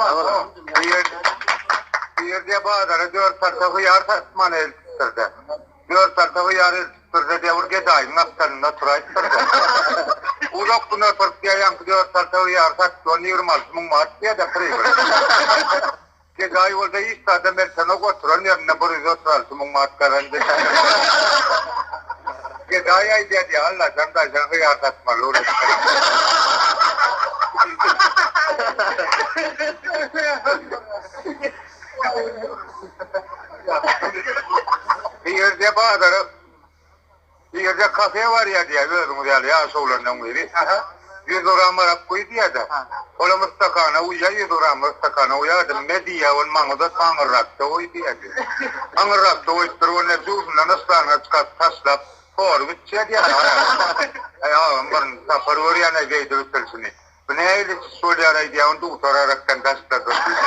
Bu ýerde bazara dört salta hyýar satmana eltipdir-de. Dört salta hyýar eltipdir-de diýýär, bir gedaýyň gapdalynda oturaýypdyr-da. Uzak gün oturyp diýýär, ýaňky dört salta hyýar satdy, ony 26 müň manat diýýär-de pribel. Gedaý bolsa hiç zadam eltenok, oturan ýerinde 136 müň manat gazandy. Gedaý aýdýar diýýär, Allajan daýjan hyýar satmaly bolar. Bu ýerde bazara, bu ýerde kafe barýar diýýär, özüňiz ýaly ýaş oglanlaň biri. 100 gram arak guý diýýär-de. Olam stakana guýýar, 100 gramlyk stakana guýýar-da, me diýýär, ony maňa uzat, aňyrrakda goý diýýär. Aňyrrakda goýup durup, ony jübüsinden ystanyna çykaryp taşlap, sorup içýär diýýär. Aý, agam, birinji sapar görýän-aý beýdip içilişini. Bu nähili içiş bolýar-aý diýýär, ony dugtor arakdan daşda dur diýýär.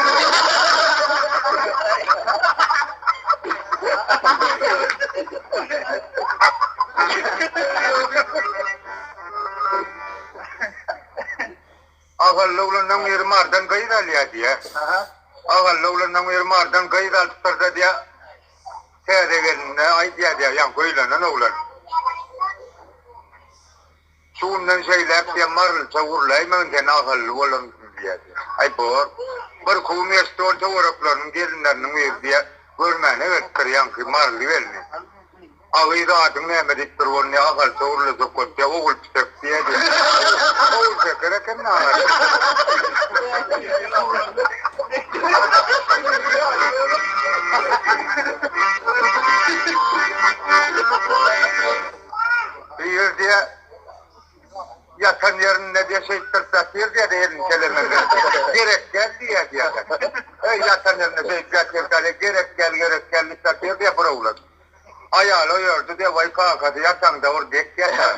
Ahally oglanlaň biri Mardan gyz alýar diýýär. Ahally oglanlaň biri Mardan gyz alypdyr-da diýýär. Täze gelinine aýdýar diýýär, ýaňky öýlenen oglan. Şu günden şeýläk diýýär, marylyça gürläýmegin sen ahally bolansyň diýýär. Aý bor. Bir gün geçdi ol töwerekleriniň gelinleriniň biri diýýär, görmäne gelipdir ýaňky maryly gelni. Agyz adyň näme diýip dur ol ne ahal çowrulajak bolup ýa Ogulçiçek diýýä diýýä. Ogulşeker eken ady. Diýer diýýä. Ýatan ýerinde diýýä şeýtdirip ýatyr diýýä-de elini kelemendirip. Gerek däl diýýä diýýä-de. Eý ýatan ýerinde şeýdip ýatyrka gerek däl gerek däl diýip ýatyr diýýä bir oglan. Aýaly oýardy diýýär, Waý, kakasy, ýataňda bir dek ýatar.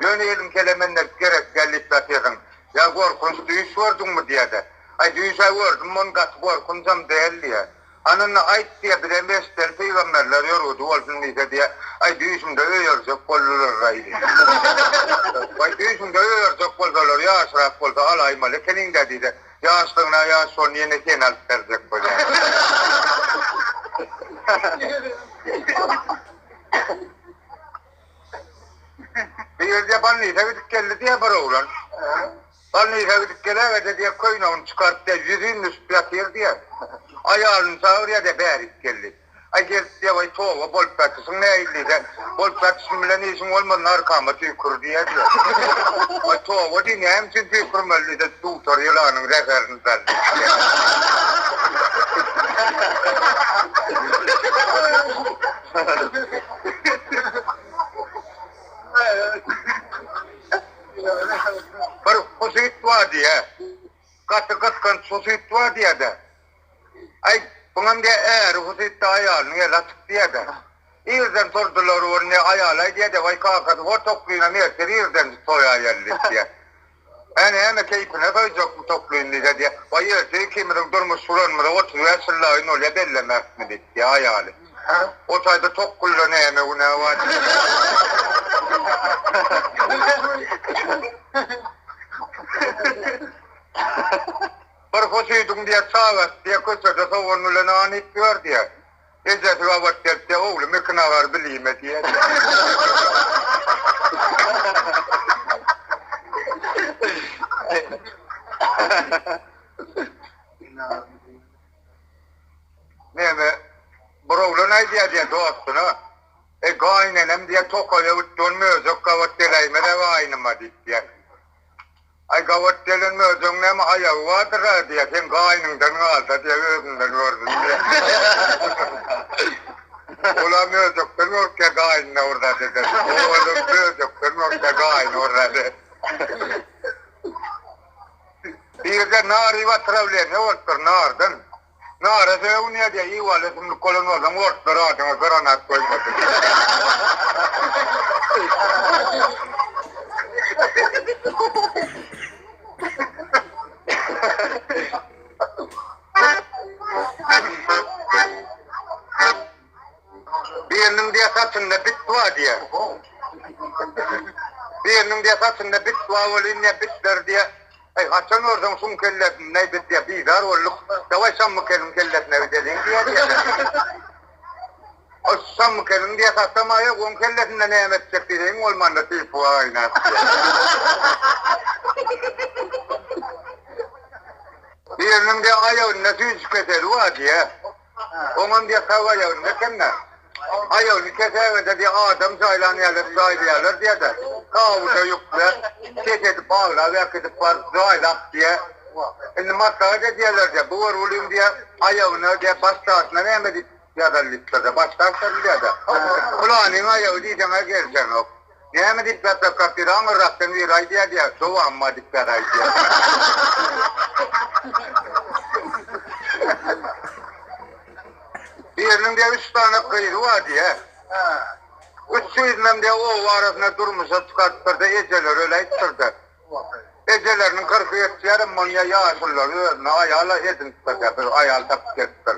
Ýöne eliň kelemendirip gerek däl diýip ýatyrsyň. Ýa gorkunç düýş gördüňmi diýýär-de. Aý, düýş-ä gördüm, ony gaty gorkunjam däl diýýär. Hany indi aýt diýýär, bizem eşideli pygamberler ýörgüdi bolsun diýse diýýär, Aý, düýşümde öýerjek boldular-raý diýýär. Waý, düýşüňde öýerjek bolsalar, ýaşrak bolsa alaýmaly ekeniň-dä diýse, Ýaşlygyna ýaş şony ýene sen alyp berjek bolýaň. Bir ýerde bolnisa gidip geldi diýýär bir oglan. Bolnisa gidip gelägede diýýär köýnegini çykaryp diýýär ýüzin düşüp ýatyr diýýär. Aýalyny çagyrýar diýýär bärik gel diýip. Aý gelip diýýär waý toba bolup ýatyşyň nähili diýse, bolup ýatyşym bilen işiň bolmaz arkama tüýkür diýýär diýýär. Waý toba diý näme üçin tüýkürmeli diýse dutar ýylanyň zäherini sal diýýär. Bir husyt bar diýýär. Gaty gysganç husyt bar diýýär-de. Aý, buňam diýýär, äri husytda aýalynyň eli açyk diýýär-de. Irden turdular, ol ne aýaly aýdýar-da, Waý, kakasy, hor toklynam ertir irden soýaýaly diýip diýýär. Hä, näme, keýpine soýjakmy toklyny diýse diýýär. Waý, ertir ikimiziň durmuş guranymyza 35 ýyl daýyn bolýar, bellemäpmi diýip diýýär aýaly. O taýda tokgulda näme günä bar diýip. Bir husydyň diýýär, çagasy diýýär, köçede sogan bilen nan iýip ýör diýýär. Ejesi gabat gelip diýýär, oglum iki nagar bilime diýýär. Näme, bir oglan aýdýar diýýär dostuna, Eý, gaýynenem diýýär, tokaýa gitdi, ony möjek gabat geläýmez-ä gaýynyma diýip diýýär. Aý gabat gelen möjegiň näme aýagy bardyr-a diýýär, seň gaýnyňdan galsa diýýär, özünden görsün diýýär. Ol-a möjekden gorkýar, gaýnyna bir zat eder. Olam möjekden gorkýar, gaýyny bir zat eder. Birde nary batrawleniýe bolupdyr, nardan. Nara sögünýär diýýär, iwal ösümlik bolan bolsaň orslar adyňa granat goýmasyn. Biriniň diýýär saçynda bit bar diýýär. Biriniň diýýär saçynda bit bar welin diýýär bitler diýýär. Aý, haçan görseň şuň kellesinde biz diýýär, bizar bolduk, dawaý Şammykeliň kellesine gideliň diýýär diýýär. Ol Şammykeliň diýýär, satam-aý, oň kellesinde näme etjek diýse, iň bolmanda telefon aýnap diýýär. Biriniň diýýär, aýagynda süýji keseli bar diýýär. Oňam diýýär, sag aýagynda eken-dä. Aýagyny kesägede diýýär, adam jaýlan ýaly jaýlaýarlar diýýär-de, tabyda ýükläp, ses edip aglap äkidip baryp jaýlap diýýär. Indi maslahat edýärler diýýär, bu görgüliň diýýär, aýagyna diýýär, baş daşyna näme diýip ýazaly diýipdir-de, baş daş ýazylýar-da. Pylanyň aýagy diýseň-ä gelşenok. Näme diýip ýazjakak diýdi, aňyrrakdan biri aýdýar diýýär, dowam bar diýip ýazaý diýýär. Biriniň diýýär üç sany gyzy bar diýýär. Üç gyzynam diýýär oba arasynda durmuşa çykarypdyr-da, ejeleri öläýipdir-de. Ejeleriniň kyrky geçýärem, muny diýýär ýaşululary özüne aýal edinipdir diýýär, bir aýal tapyp gelipdir.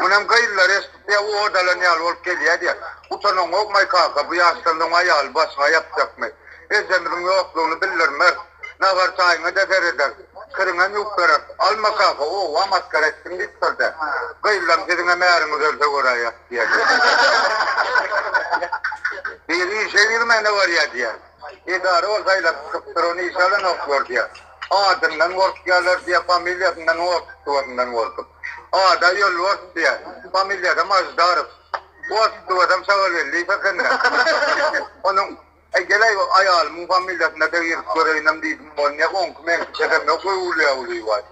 Munam gyzlary eşidip diýýär, ot alan ýaly bolup gelýär diýýär. Utanaňokmaý kaka, bu ýaşdan soň aýaly başyňa ýapjakmy? Ejemiziň ýoklugyny bildirmeris. Nahar-çaýyňa-da serederis. Kiriňem ýuwup bereris. Alma kaka, oba masgara etdiň diýipdir-de. Gyzlam siziňem äriňiz ölse göräýeris diýýär. Biri işe girmäne barýar diýýär. Edara bolsa aýlap çykypdyr, ony işe alanoklar diýýär. Adyndan gorkýarlar diýýär, familiýasyndan, otçestwasyndan gorkup. Ada Ýolbars diýýär, familiýasam Aždarow. Otçestwasam Şagalgeldiýew eken-dä. Onuň Äý, gel-äý, aýalymyň familiýasyna-da girip göreýinem diýdim bolýa, oňky meňki çekende göwülýä-wüli bar.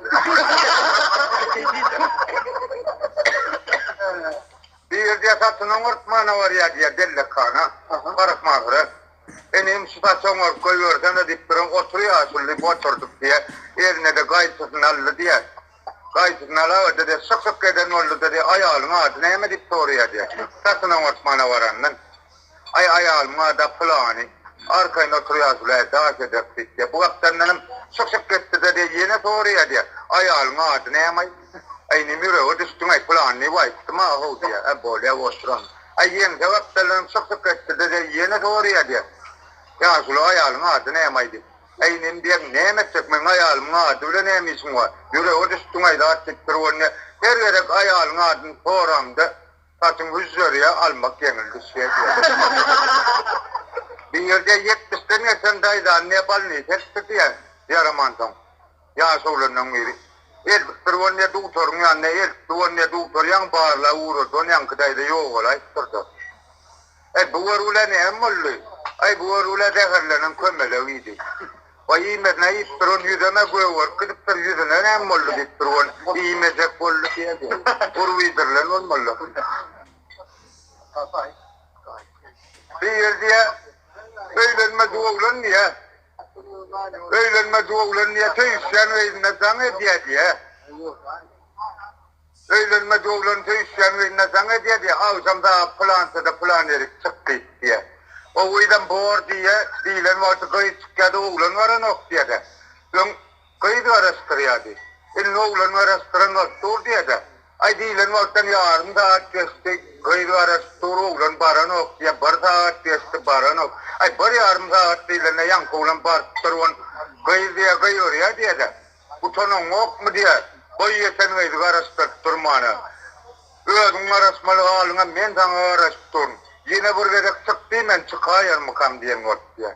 Bir diýýär, saçyny oňartmana barýar diýýär, dellekhana, parykmahyra. Inim, şu saçy oňaryp goýbersene diýip duran, otur ýaşuly diýip oturdyp diýýär. Eline-de gaýçysyny aldy diýýär. Gaýçysyny alaberdi diýýär, şyk-şyk eden boldy-da diýýär, aýalyň ady näme diýip soraýar diýýär. Saçyny oňartmana barandan. Aý, aýalymyň ady-a pylany. Arkaýyn otur ýaşuly, daş ederis diýip diýýär. Bu gapdalyndanam şyk-şyk etdi-de diýýär, ýene soraýar diýýär, aýalyň ady näme-aý? Aý, inim ýürege düşdüň-aý, pylany diýip aýtdym-a, how diýýär. Ä, bolýa, oturan. Aý, ýeňse gapdalyndanam şyk-şyk etdi-de diýýär, ýene soraýar diýýär, ýaşuly, aýalyň ady näme-aý diýip. Äý, inim diýýär, näme etjek, meň aýalymyň ady bilen näme işiň bar? Ýürege düşdüň-aý, zat diýip dur bolýa. Her gezek aýalyň adyny soramda, Saçyň hüžžerýä almak ýeňil düşýä diýýär. Bir ýerde ýetmişden geçen daýzany diýýär bolnisa eltdi diýýär, ýaramansoň. Ýaş oglanlaryň biri. Eltipdir ony diýýär dugtoryň ýanyna eltdi ony diýýär dugtor ýaňy barlap ugrady ony ýaňky daýza ýogalaýypdyr-da. Äý, bu görgülä näme boldy? Äý, bu görgülä zäherlenen kömelek iýdi. Waý, iýmesine iýipdir, ony ýüzem-ä gögerip gidipdir, ýüzüne näme boldy diýipdir, ony iýmejek boldy diýýär. Urup iýdirilen bolmaly. Bir ýer diýýär, öýlenmedik oglan diýýär. Öýlenmedik oglan diýýär, söýüşýän gyzyna jaň edýär diýýär. Öýlenmedik oglan söýüşýän gyzyna jaň edýär diýýär, agşam sagat pylançada pylan ýerik çyk diýip diýýär. O gyzam bor diýýär, diýlen wagty gyz çykýar-da oglan baranok diýýär-de. Öň gyz garaşdyrýardy. Indi oglan garaşdyran bolup dur diýýär-de. Aý diýlen wagtdan ýarym sagat geçdi, gyz garaşyp dur, oglan baranok diýýär, bir sagat geçdi, baranok. Aý bir ýarym sagat diýlende ýaňky oglan barypdyr, ony gyz diýýär, gygyrýar diýýär-de. Utanaňokmy diýýär, boý ýeten gyzy garaşdyryp durmana. Özüň garaşmaly halyňa men saňa garaşyp durun. Ýene bir gezek çyk diýmän çykaýarmykam diýen bolup diýýär.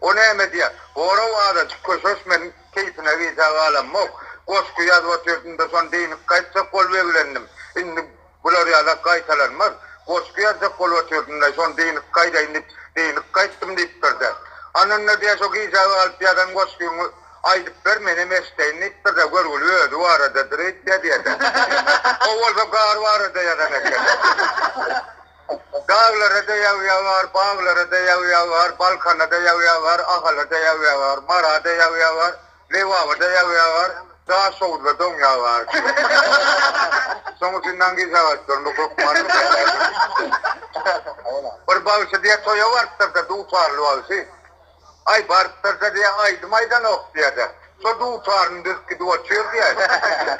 O näme diýýär, Borow azajyk köşeş men keýpine gijä galamok. Goşgy ýazyp otyrdym-da şony dynyp gaýtjak bolup eglendim. Indi Bular ýalak gaýtalanmaz. Goşgy ýazjak bolup otyrdym-da, şony dynyp gaýdaýyn diýip, dynyp gaýtdym diýipdir-de. Ananda diýýär, şo gijä galyp ýazan goşgyňy aýdyp ber, menem eşdeýin diýipdir-de, görgüli özi baradadyr öýtýär diýýär-de. O bolsa gar barada ýazan eken. Daglara-da ýagýar gar, baglara-da ýagýar gar, Balkana-da ýagýar gar, Ahala-da ýagýar gar, Mara-da ýagýar gar, Lebaba-da ýagýar gar, Daşoguzda doňýar gar. Şoň üçin naňgy sagatlygynda hökman Bir bagşy diýýär, toýa barypdyr-da, dutarly bagşy. Aý, barypdyr-da diýýär, aýdym aýdanok diýýär-de. Şo dutaryny düzüp gidip otyr diýýär.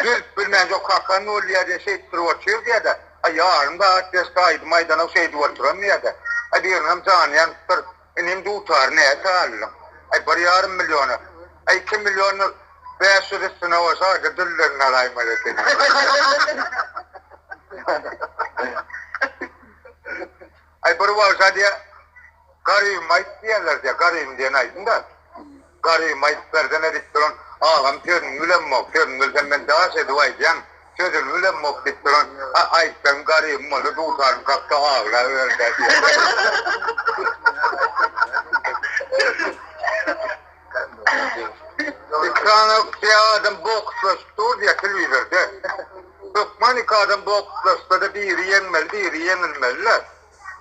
Düzüp bilmän şo kakan bolýar diýýär, şeýtdirip otyr diýýär-de. Aý, ýarym sagat geçdi, aýdym aýdanok, şeýdip oturan diýýär-de. Aý, biriniňem jany ýanypdyr. Inim, dutary näçä aldyň? Aý, bir ýarym milliona. Aý 2 milliony 500 üstüne goşaýdy dillerini alaýmaly ekeni. Aý bir wagşa diýýä Garybym aýt diýýärler diýýä Garybym diýen aýdym-da. Garybym aýdyp bersene diýip duran agam sözüni bilemok sözüni bilsem men daş edip aýdýan sözüni bilemok diýip duran a aýtsaň garybym bolsa dutaryny kaksa aglaber-dä diýýär. Iki sany diýýä adam bokslaşyp dur diýýä telewizorda. Hökman iki adam bokslaşsa-da biri ýeňmeli biri ýeňilmeli-dä.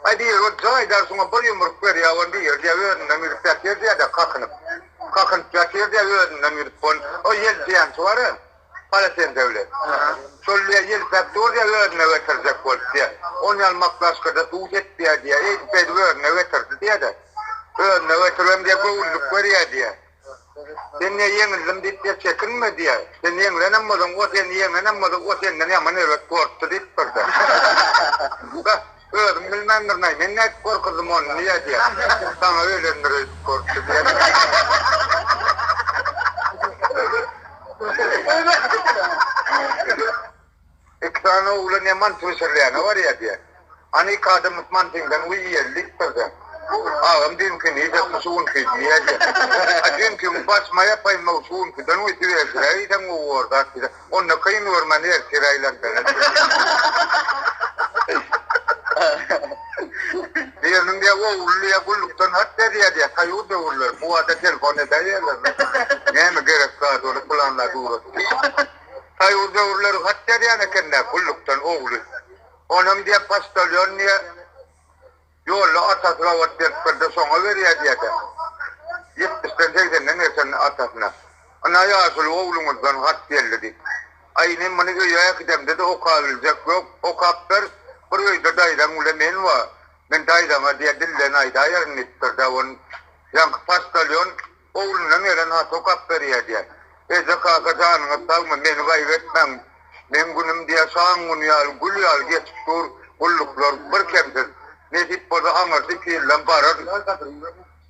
Aý diýer, ol jaýdar şuňa bir ýumruk berýär, ol diýer diýer, özünden gidip ýatyr diýer-de, kakynyp. Kakynyp ýatyr diýer, özünden gidip ol, o ýelpeýänçi bar-a, polotense bilen. Şol diýer, ýelpäp dur diýer, özüne getirjek bolup diýer. Ony ýaly maklaşkada suw sepýär diýer, eýdip-beýdip özüne getirdi diýer-de. Özüne getiribem diýer, göwünlik berýär diýer. Sen ne ýeňildim diýip diýe çekinme diýe. Sen ýeňlenem bolsaň, o seni ýeňenem bolsa, o senden ýaman erbet gorkdy diýipdir-de. Beh, özüm bilmändirin-aý, men nädip gorkuzdym ony diýe diýe. Saňa ölendir öýdüp gorkdy diýe. Iki sany oglan ýa manty bişirilýäne barýa diýýä. Hany iki adam mantyňdan uý iýeli diýipdir-de. Agam düýnkini iýjekmi şu günki diýýä diýýä. A düýnkiňi başyma ýapaýyn-ow şu günkidan uý siwerjiräk iýseň gowy bor zat diýse. Onda kyn görmän ertir aýlansana diýýä. Biriniň diýýä ogly diýýä gullukdan hat berýä diýýä soýuz döwürleri. Bu wada telefon edäýerler. Näme gerek zat bolup pylan zat ugrat diýip. Soýuz döwürleri hat ýazýan eken-dä gullukdan ogly. Onam diýýär poçtalýon diýýär, ýolda atasy gabat beripdir-de şoňa berýär diýýär-de. Ýetmişden, segsenden geçen atasyna. Ynha ýaşuly ogluňyzdan hat geldi diýip. Aý inim muny öýe äkidemde-de okabiljek ýok, okap ber, bir öýde daýzaň bile men bar. Men daýzaňa diýýär dilden aýdaýaryn diýipdir-de ony ýaňky poçtalýon Oglundan gelen haty okap berýär diýýär. Eje, kaka janyňyz sagmy, meni gaýgy etmäň. Meň günüm diýýär, şaň güni ýaly, gül ýaly geçip dur, gulluklar bir kemsiz. Nesip bolsa aňyrsy iki ýyldan bararyn.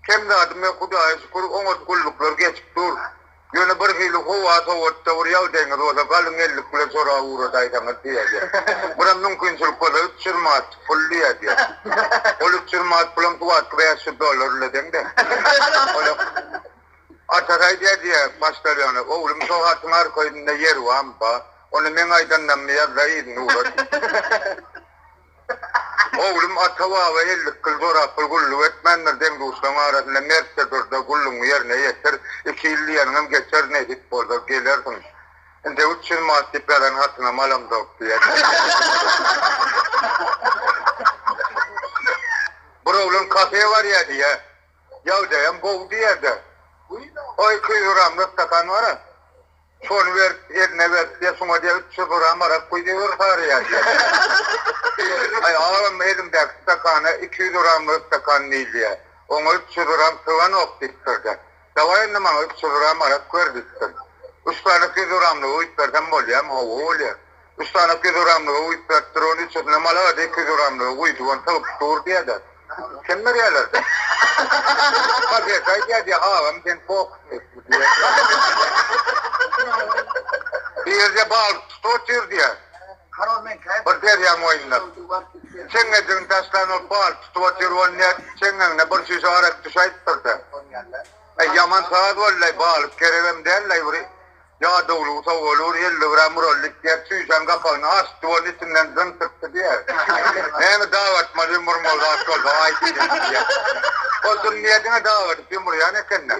Kem zadym ýok, Hudaýa şükür, oňat gulluklar geçip dur. Ýöne bir hili howa sowatda bir ýagdaýyňyz bolsa galyň ellik bilen sorap ugradaýsaňyz diýýär diýýär. Biram mümkinçilik bolsa 300 manat pul diýýär diýýär. Ol 300 manat pulam şu wagtky 500 dollar bile deň-de. Ol Atasy aýdýar diýýär poçtalýona, oglum şo hatyň arkaýynda ýer barmy bar. Onda meň aýdanlammy ýaz-da yzyny ugrat. Oglum ata-baba ellik gyl jorapgyl gulluk etmändir, deň-duşlaň arasynda mertçe dur-da, gullugyňy ýerine ýetir, iki ýyl diýeniňem geçer, nesip bolsa, gelersiň. Indi 300 manat diýip ýazan hatyňam alamzok diýýär. Bir oglan kafe barýar diýýär. Ýagdaýam gowy diýýär-de. O 200 gramlyk stakan bar-a. Şony berip, eline berip, diýýär, şuňa diýýär, 300 gram arak guý diýiber sarýar diýýär. Aý, agam, elimdäki stakana 200 gramlyk stakan diýilýär. Oňa 300 gram syganok diýipdir-de. Dawaý indi maňa 300 gram arak ber diýipdir. Üç sany 200 gramlygy guýup bersem bolýarmy? Hawa, bolýar. Üç sany 200 gramlygy guýup beripdir, ony üçüsinem alagada 200 gramlygy guýdy, ony sygyp dur diýýär-de. Kim berýärler? Kafesi aýdýar diýýär, agam sen fokusnikmi diýýär. Bir ýerde balyk tutup otyr diýýär. Bir derýaň boýunda. Çeňňejigini taşlan ol balyk tutup otyr, ony diýýär, çeňňegine bir çüýşe arak düşäýipdir-de. Äý, ýaman saz boldy-laý, balyk geregem däl-laý, bir Ýadawlygy sowalur, 50 gram murallik diýip, çüýşäň gapagyny açdy, ony içinden jyn çykdy diýýär. Näme dagatmaly ýumurmaly zat bolsa aýt diýýär. Ol jyn diýýär, diňe dagadyp ýumurýan eken-dä.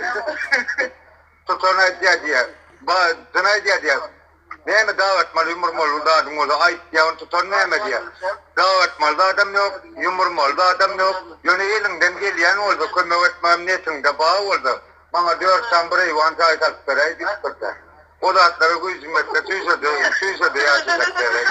Tutan aýdýar diýýär. Ba, jyn aýdýar diýýär. Näme dagatmaly ýumurmaly zadyň bolsa aýt diýýär, ony tutan näme diýýär. Dagatmaly zadam ýok, ýumurmaly zadam ýok. Ýöne eliňden gelýän bolsa, kömek etmegem netiňde bar bolsa, Maňa dört sany bir eýwan jaý salyp beräý diýipdir-de. O zatlara güýjüm ýetse çüýşede, çüýşede ýaşajak beräý.